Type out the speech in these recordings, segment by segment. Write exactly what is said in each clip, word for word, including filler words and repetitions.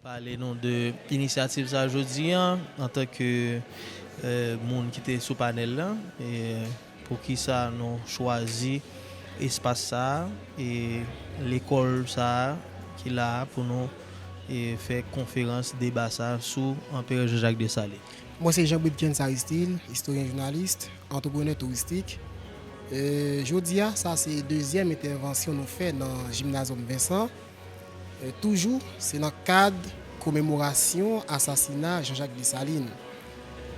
Pale nou de inisyativ sa jodi a, antanke, eh, moun ki te sou panèl la, e poukisa nou chwazi espas sa a, e lekòl sa a ki la a pou nou, e fè konferans deba sa a sou Anperè Jean Jacques Dessalines. Mwen se Jean Bridgens Aristide, istoryen jounalis, antreprenè touristik. E, jodi a, sa se dezyèm entèvansyon nou fè nan Jimnazyòm Vincent. E, toujou, se nan kad komemorasyon asasina Jean Jacques Dessalines.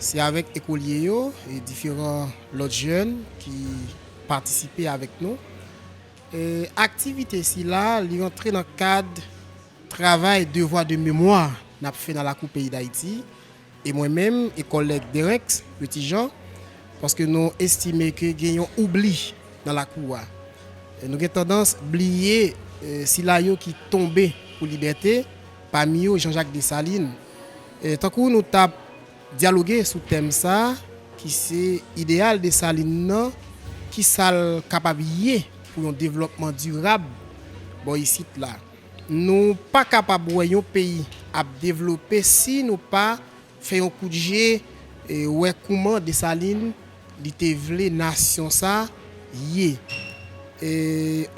Se avèk ekolye yo e diferan lòt jèn ki patisipe avèk nou. E, aktivite sila, li rantre nan kad travay devwa de memwa n ap fè nan lakou peyi Dayiti. E mwen menm e kòlèg Derenx Petit Jean, paske nou estime ke gen yon oubli nan lakou a. E nou gen tandans bliye, e, sila yo ki tonbe pou libète, pami yo Jean Jacques Dessalines. E tankou nou t ap dyaloge sou tèm sa, ki se ideyal Dessalines nan, ki sa l kapab ye pou yon devlòpman dirab bò isit la. Nou pa kapab wè yon peyi ap devlope si nou pa fè yon kout je, e, wè kouman Desalin li te vle nasyon sa ye. E,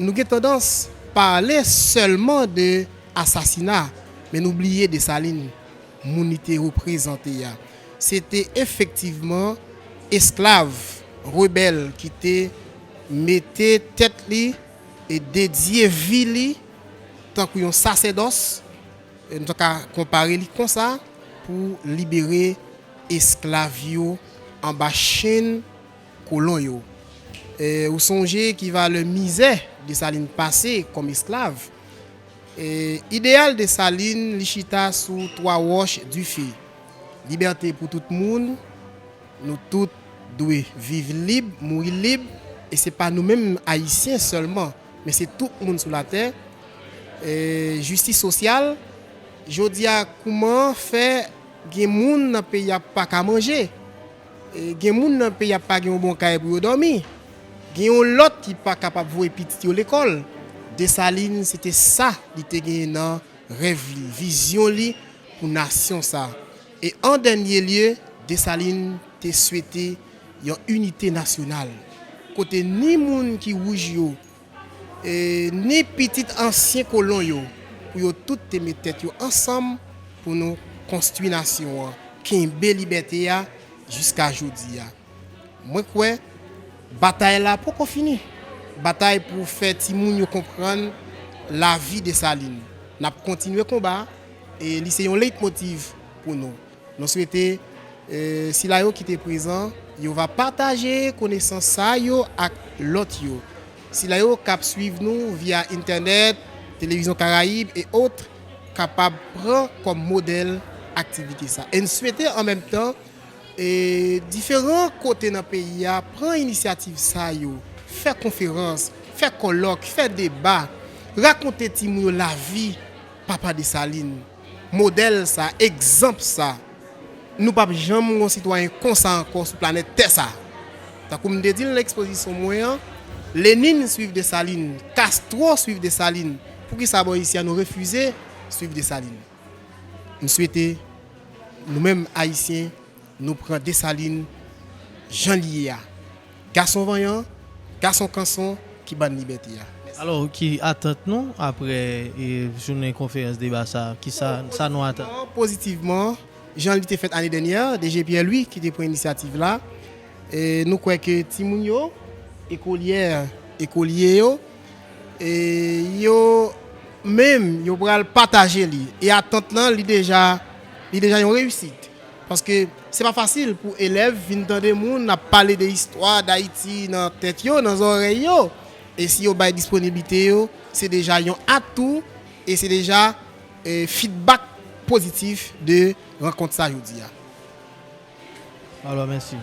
nou gen tandans pale sèlman de asasina, men nou bliye Desalin, moun li te reprezante a. Se te efektivman esklav, rebèl ki te mete tèt li e dedye vi li tankou yon sasèdòs, e nou ta ka konpare li konsa, pou libere esklav yo anba chenn kolon yo. E ou sonje ki valè mizè Desalin pase kòm esklav. E ideyal Desalin, li chita sou twa wòch dife. Libète pou tout moun, nou tout dwe viv lib, mouri lib, e se pa nou menm Ayisyen sèlman, men se tout moun sou latè. E jistis sosyal, jodi a, kouman fè gen moun nan peyi a pa ka manje? E gen moun nan peyi a pa gen yon bon kay pou yo dòmi. Gen yon lòt ki pa kapab voye pitit yo lekòl. Desalin, se te sa li te genyen nan rèv li, vizyon li pou nasyon sa. E an dènye lye, Desalin te swete yon inite nasyonal, kote ni moun ki wouj yo, e, ni pitit ansyen kolon yo, pou yo tout te met tèt yo ansanm pou nou konstwi nasyon an, kenbe libète a jiska jodi a. Mwen kwè batay la poko fini. Batay pou fè timoun yo konprann lavi Desalin. N ap kontinye konba, e li se yon leytmotiv pou nou. Nou swete, e, sila yo ki te prezan, yo va pataje konesans sa yo ak lòt yo. Sila yo k ap swiv nou via entènèt, Televizyon Karayib e ot, kapab pran kòm modèl aktivite sa. E n swete an menm tan, e, diferan kote nan peyi a pran inisyativ sa yo, fè konferans, fè kòlòk, fè deba, rakonte timoun yo lavi Papa Desalin, modèl sa, egzanp sa. Nou p ap janm gen yon sitwayen konsa ankò sou planèt tè sa. Tankou m te di l nan ekspozisyon mwen an, Lenin swiv Desalin, Castro swiv Desalin. Poukisa bò isi a nou refize swiv Desalin? M swete nou menm Ayisyen, nou pran Desalin jan li ye a. Gason vanyan, gason kanson ki bann libète a. Mèsi. Alò, ki atant nou apre, e, jounen konferans deba sa? Kisa, sa nou atann? Pozitivman, pozitivman, jan li te fèt ane dènyè, D G Pierre Louis ki te pran inisyativ la. E nou kwè ke timoun yo, ekolyè, ekolye yo, e yo menm, yo pral pataje li. E atant lan, li deja, li deja yon reyisit. Paske se pa fasil pou elèv vin tande moun ap pale de istwa Dayiti nan tèt yo, nan zòrèy yo. E si yo bay disponiblite yo, se deja yon atou e se deja, e, feedback pozitif de rankont sa jodi a. Alò, mèsi.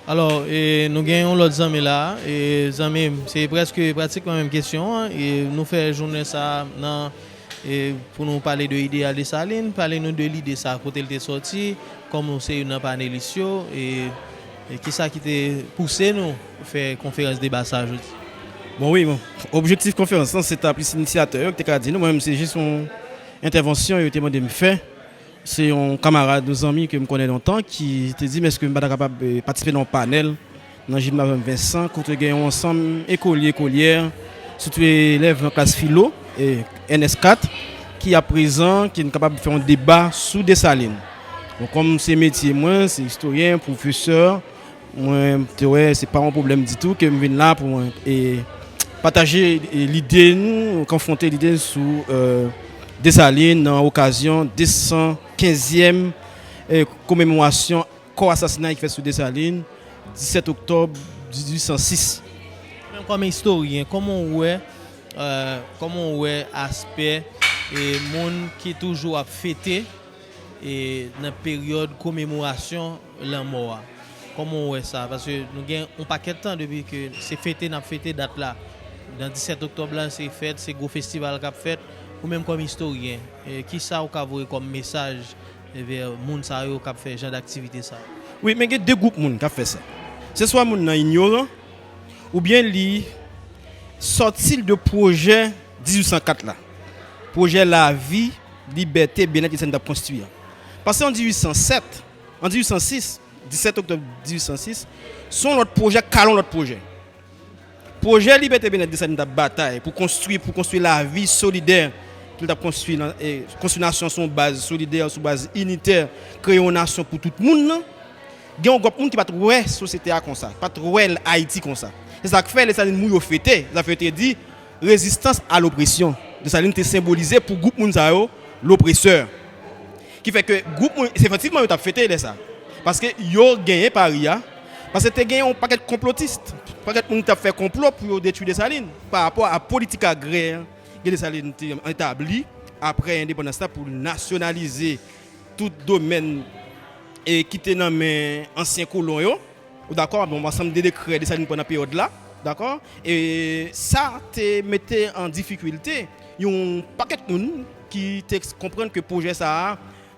Alò, e, nou gen yon lòt zanmi la. E, zanmi m, se prèske, pratikman menm kesyon an. E, nou fè jounen sa nan, e, pou nou pale de ideyal Desalin, pale nou de lide sa, kote l te sòti, kòm ou se youn nan panelis yo, e, e kisa ki te pouse nou fè konferans deba sa jodi? Bon, wi, bon. Objektif konferans lan, se ta plis inisyatè yo ki te ka di nou. Mwen menm, se jis yon Entèvansyon yo te mande m fè, se yon kanmarad, yon zanmi ke m konnen lontan ki te di m èske m pa ta kapab, eh, patisipe nan yon panèl nan Gymnase Vincent, kote gen yon ansanm ekolye, ekolyè, sitou elèv nan klas filo, eh, N S kat, ki ap prezan, ki n kapab fè yon deba sou Desalin. Bon, kòm se metye mwen, se istoryen, pwofesè, mwen te wè se pa yon pwoblèm ditou ke m vin la pou mwen, eh, pataje, eh, lide nou, konfwonte lide nou sou, eh, Desalin nan okazyon de san kenzyèm, eh, komemorasyon kò asasinay ki fèt sou Desalin, disèt oktòb dizuit san sis. Menm kòm istoryen, kòman w wè, eh, kòman w wè aspè, eh, moun ki toujou ap fete, eh, nan peryòd komemorasyon lanmò a? Kòman w wè sa? Paske nou gen yon pakèt tan depi ke se fete n ap fete dat la. Nan disèt oktòb la, se fèt, se gwo festival k ap fèt. Ou menm kòm istoryen, eh, kisa w ka voye kòm mesaj envè moun sa yo k ap fè jan d aktivite sa yo? Wi, men gen de gwoup moun k ap fè sa. Se swa moun nan inyoran, oubyen li sòti l de pwojè dizuit san kat la. Pwojè lavi, libète, byennèt ke Desalin t ap konstwi a. Paske an dizuit san sèt, an dizuit san sis, disèt oktòb dizuit san sis, se yon lòt pwojè k kale yon lòt pwojè. Pwojè libète, byennèt Desalin t ap batay pou konstwi, pou konstwi lavi solidè ke l t ap konstwi nan, eh, konstwi nasyon sou yon baz solidè, sou baz initè, kreye yon nasyon pou tout moun nan. Gen yon gwoup moun ki pa t wè sosyete a konsa, pa t wè Ayiti konsa. Se sa k fè Desalin moun yo fete, sa fè yo te di, résistance à l'oppression. Desalin te senbolize pou gwoup moun sa yo, lopresè. Ki fè ke gwoup moun, se efektivman yo t ap fete lè sa. Paske yo genyen pari a, paske te gen yon pakèt konplotis, pakèt moun ki t ap fè konplo pou yo detwi Desalin, pa rapò a politik agrè ke Desalin te etabli apre endepandans la pou nasyonalize tout domèn, e, ki te nan men ansyen kolon yo. Ou dakò? Bon, ansanm de dekrè Desalin pran nan peryòd la, dakò? E sa te mete an difikilte yon pakèt moun ki te konprann ke pwojè sa a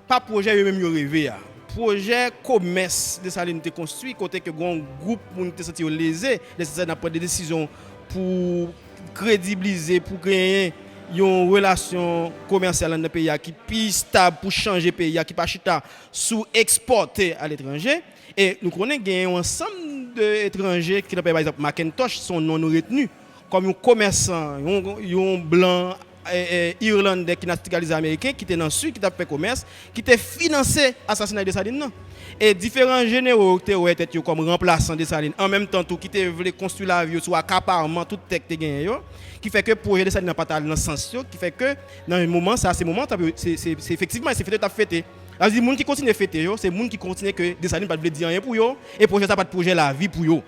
pa pwojè yo menm yo reve a. Pwojè komès Desalin te konstwi, kote ke gen yon gwoup moun ki te santi yo leze, lè se sa n ap pran de desizyon pou kredibilize, pou genyen yon relasyon komèsyal anndan peyi a ki pi stab, pou chanje peyi a, ki pa chita sou ekspòte aletranje. E nou konnen gen yon ansanm de etranje ki nan peyi, pa egzanp, Macintosh, se yon non nou retni, kòm yon komèsan, yon, yon blan, e, e, irlandè ki natiralize ameriken, ki te nan Sid, ki t ap fè komès, ki te finanse asasinay Desalin nan. E diferan jenero yo te wè tèt yo kòm ranplasan Desalin, an menm tan tou ki te vle konstwi lavi yo sou akapaman tout tè k te genyen yo, ki fè ke pwojè Desalin nan pa t al nan sans yo, ki fè ke nan moman sa, se moman, se, se, se efektivman, se fete yo t ap fete. Sa vle di, moun ki kontinye fete yo, se moun ki kontinye ke Desalin pa t vle di anyen pou yo, e pwojè sa pa t pwojè lavi pou yo.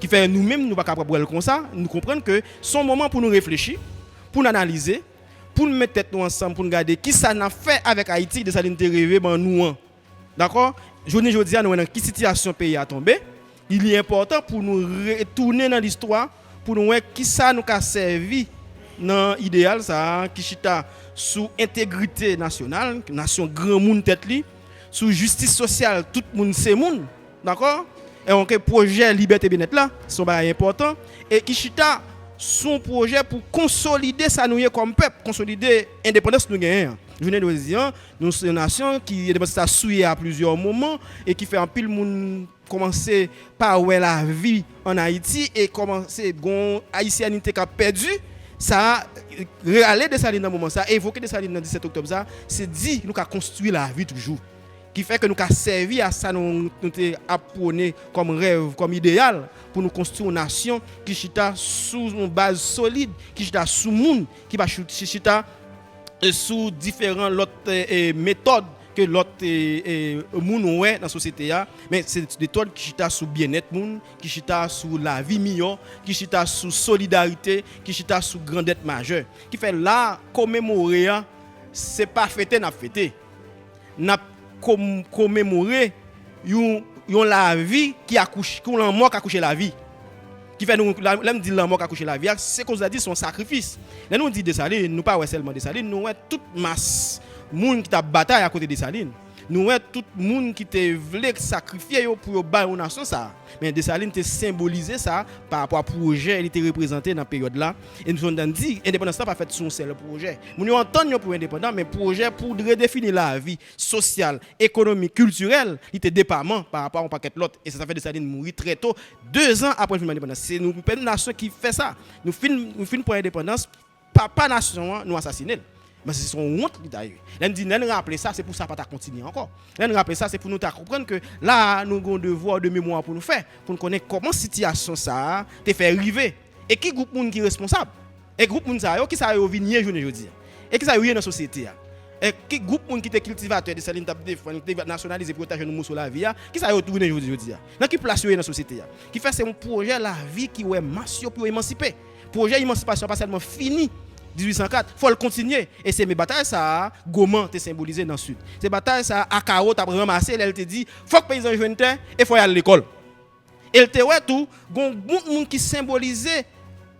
Ki fè nou menm, nou pa kapab wè l konsa, nou konprann ke se yon moman pou nou reflechi, pou n analize, pou n met tèt nou ansanm, pou n gade kisa n ap fè avèk Ayiti Desalin te reve ban nou an. Dakò? Jounen jodi a, nou wè nan ki sitiyasyon peyi a tonbe. Li enpòtan pou nou retounen nan listwa, pou nou wè kisa nou ka sèvi nan ideyal sa a, ki chita sou entegrite nasyonal, nasyon granmoun tèt li, sou jistis sosyal, tout moun se moun, dakò? E donk, pwojè libète byennèt la, se yon bagay enpòtan, e ki chita sou yon pwojè pou konsolide sa nou ye kòm pèp, konsolide endepandans nou genyen an. Jounen jodi a, nou se yon nasyon ki endepandans la souye a plizyè moman, e ki fè anpil moun kòmanse pa wè lavi ann Ayiti e kòmanse gon ayisyènite k ap pèdi. Sa a, rale Desalin nan moman sa, evoke Desalin nan disèt oktòb sa, se di nou ka konstwi lavi toujou. Ki fè ke nou ka sèvi a sa nou, nou te ap pwone kòm rèv, kòm ideyal, pou nou konstwi yon nasyon ki chita sou yon baz solid, ki chita sou moun, ki pa chou-, chi-, chita, e, sou diferan lòt, e, e, metòd ke lòt, e, e, moun wè nan sosyete a. Men se metòd ki chita sou byennèt moun, ki chita sou lavi miyò, ki chita sou solidarite, ki chita sou grandèt majè. Ki fè la, komemore a, se pa fete n ap fete. N ap kom-, komemore yon, yon lavi ki akouche, yon lanmò k akouche lavi. Ki fè nou, la, lè m di lanmò k akouche lavi a, se konsa di se yon sakrifis. Lè nou di Desalin, nou pa wè sèlman Desalin, nou wè tout mas moun ki t ap batay akote Desalin. Nou wè tout moun ki te vle sakrifye yo pou yo bay yon nasyon sa a. Men Desalin te senbolize sa pa rapò a pwojè li te reprezante nan peryòd la. E nou konn tann di, endepandans lan pa fèt sou yon sèl pwojè. Moun yo antann yo pou yo endepandan, men pwojè pou redefini lavi sosyal, ekonomik, kiltirèl, li te depaman pa rapò a yon pakèt lòt. E se sa fè Desalin mouri trè to, de zan apre l fin pran endepandans. Se nou menm nasyon ki fè sa. Nou fin, nou fin pran endepandans, papa nasyon an, nou asasine l. Men se yon wont li ta ye. Lè n di, lè n raple sa, se pou sa pa ta kontinye ankò. Lè n raple sa, se pou nou ta konprann ke la a, nou gen yon devwa de memwa pou nou fè, pou n konnen kòman sitiyasyon sa a te fè rive, e ki gwoup moun ki responsab. E gwoup moun sa yo, ki sa yo vin ye jounen jodi a? E ki sa yo ye nan sosyete a? E ki gwoup moun ki te kiltivatè Desalin t ap defann, ki te nasyonalize pou yo ta jwenn yon moso lavi a, ki sa yo tounen jodi, jodi a? Nan ki plas yo ye nan sosyete a? Ki fè se yon pwojè lavi ki wè mas yo pou yo emansipe. Pwojè emansipasyon pa sèlman fini dizuit san kat, fò l kontinye. E se men batay sa a Goman te senbolize nan Sid. Se batay sa a Akaro t ap ranmase lè l te di, fòk peyizan jwenn tè e fò y al lekòl. E l te wè tou, gon gwoup moun ki senbolize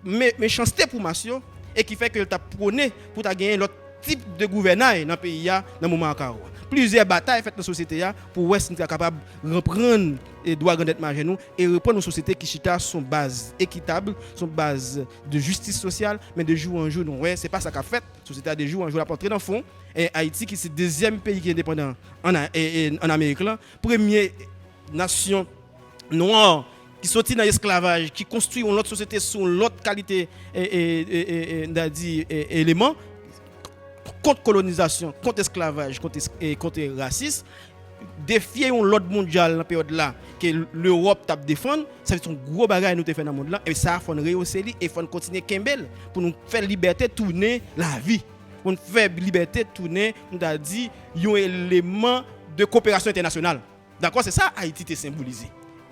me, mechanste pou mas yo, e ki fè ke l t ap pwone pou ta genyen lòt tip de gouvènay nan peyi a nan moman Akaro a. Plizyè batay fèt nan sosyete a pou wè si n ta kapab reprann, e, dwa grandèt majè nou e reprann yon sosyete ki chita sou yon baz ekitab, sou yon baz de jistis sosyal, men de jou an jou, nou wè, se pa sa k ap fèt. Sosyete a de jou an jou, l ap antre nan fon. E Ayiti, ki se dezyèm peyi ki endepandan an, e, e, an Amerik lan, premye nasyon nwa ki soti nan esklavaj, ki konstwi yon lòt sosyete sou yon lòt kalite, e, e, e, e, e, n ta di, e, eleman, kont kolonizasyon, kont esklavaj, kont es-, e, kont rasis, defye yon lòd mondyal nan peryòd la ke Lewòp t ap defann, sa se yon gwo bagay nou te fè nan mond lan, e sa fò n reyose li, e fò n kontinye kenbe l pou nou fè libète tounen lavi, pou n fè libète tounen, nou ta di, yon eleman de koperasyon entènasyonal. Dakò, se sa Ayiti te senbolize.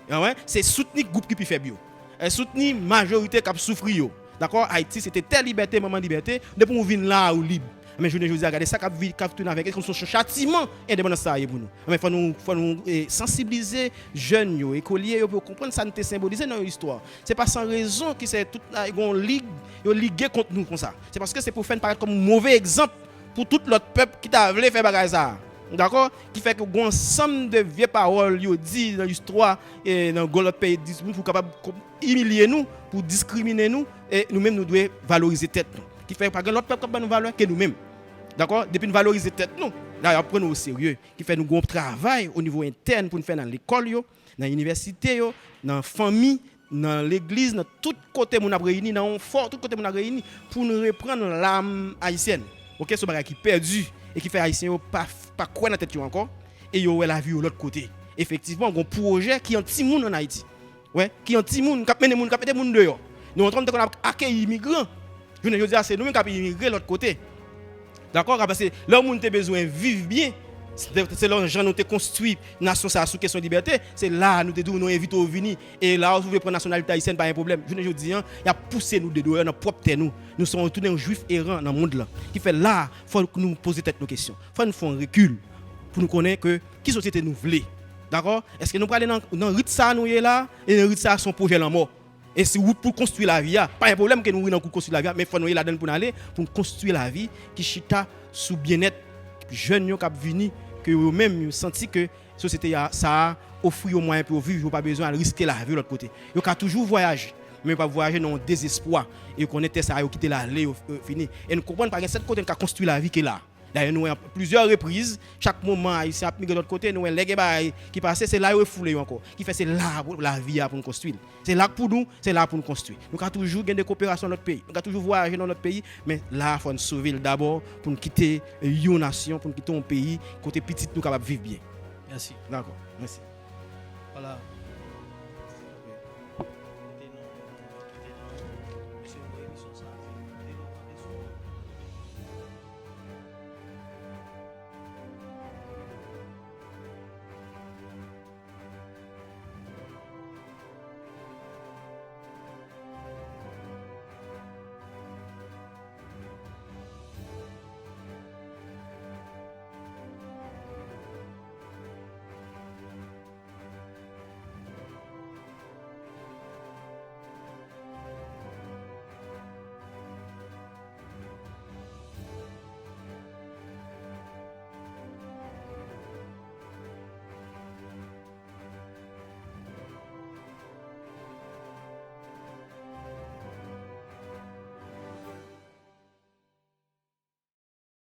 An wè, se soutni gwoup ki pi fèb yo. E soutni majorite k ap soufri yo. Dakò, Ayiti se te tè libète, manman libète, depi w vin la a, ou lib. Men jounen jodi a, gade sa k ap vi-, k ap tounen avèk, e kòm se yon chatiman endepandans sa a ye pou nou. Men fò nou, fò nou, e, sansiblize jèn yo, ekolye yo, pou yo konprann sa n te senbolize nan yon istwa. Se pa san rezon ki se tout la, gon lig, yo lige kont nou konsa. Se paske se pou fè n parèt kòm move egzanp pou tout lòt pèp ki ta vle fè bagay sa a. Dakò? Ki fè ke gon ansanm de vye pawòl yo di nan istwa, e nan gon lòt peyi, di pou kapab ko-, imilye nou, pou diskrimine nou, e nou menm nou dwe valorize tèt nou. Ki fè pa gen lòt pèp k ap ban nou valè ke nou menm. Dakò? Depi n valorize tèt nou, la y ap pran nou oserye. Ki fè nou gon travay o nivo entèn pou n fè nan lekòl yo, nan inivèsite yo, nan fanmi, nan legliz, nan tout kote moun ap reyini, nan yon fò, tout kote moun ap reyini, pou n reprann lam ayisyèn. Oke, se yon bagay ki pèdi e ki fè Ayisyen yo pa, pa kwè nan tèt yo ankò, e yo wè lavi yo lòt kote. Efektivman, gon pwojè ki an timoun ann Ayiti. Wè, ki an timoun, k ap mennen moun, k ap mete moun deyò. Nou antre, nou te konn ap akeyi imigran. Jounen jodi a, se nou menm k ap imigre lòt kote. Dakò? Paske lè yon moun te bezwen viv byen, se, selon jan nou te konstwi nasyon sa a sou kesyon libète, se la a nou te di w, nou envite w vini. E la a, si w vle pran nasyonalite ayisyèn, pa gen pwoblèm. Jounen jodi a, y ap pouse nou deyò nan pwòp tè nou. Nou se yon, tounen yon jwif eran nan mond lan. Ki fè la a, fò nou poze tèt nou kesyon. Fò nou fè yon rekil pou nou konnen ke ki sosyete nou vle. Dakò? Èske nou prale nan, nan rit sa a nou ye la a? E nan rit sa a, se yon pwojè lanmò. E se wout pou konstwi lavi a. Pa gen pwoblèm ke nou ri nan kou konstwi lavi a, men fò nou ye ladan l pou n ale, pou n konstwi lavi ki chita sou byennèt jèn yo k ap vini, ke yo menm yo santi ke sosyete a, sa a ofri yo mwayen pou yo viv, yo pa bezwen al riske lavi yo lòt kote. Yo ka toujou vwayaje, men yo p ap vwayaje nan yon dezespwa. E yo konnen tè sa a yo kite l ale, yo, yo fini. E nou konprann pa gen sèt kote n ka konstwi lavi ke la. Dayè, nou wè a plizyè repriz, chak moman Ayisyen ap migre lòt kote, nou wè lè gen bagay ki pase, se la yo refoule yo ankò. Ki fè se la pou lavi a pou n konstwi l. Se la k pou nou, se la pou n konstwi. Nou ka toujou gen de koperasyon lòt peyi, nou ka toujou vwayaje nan lòt peyi, men la a fò n sove l dabò pou n kite yon nasyon, pou n kite yon peyi kote pitit nou kapab viv byen. Mèsi. Dakò, mèsi. Vwala.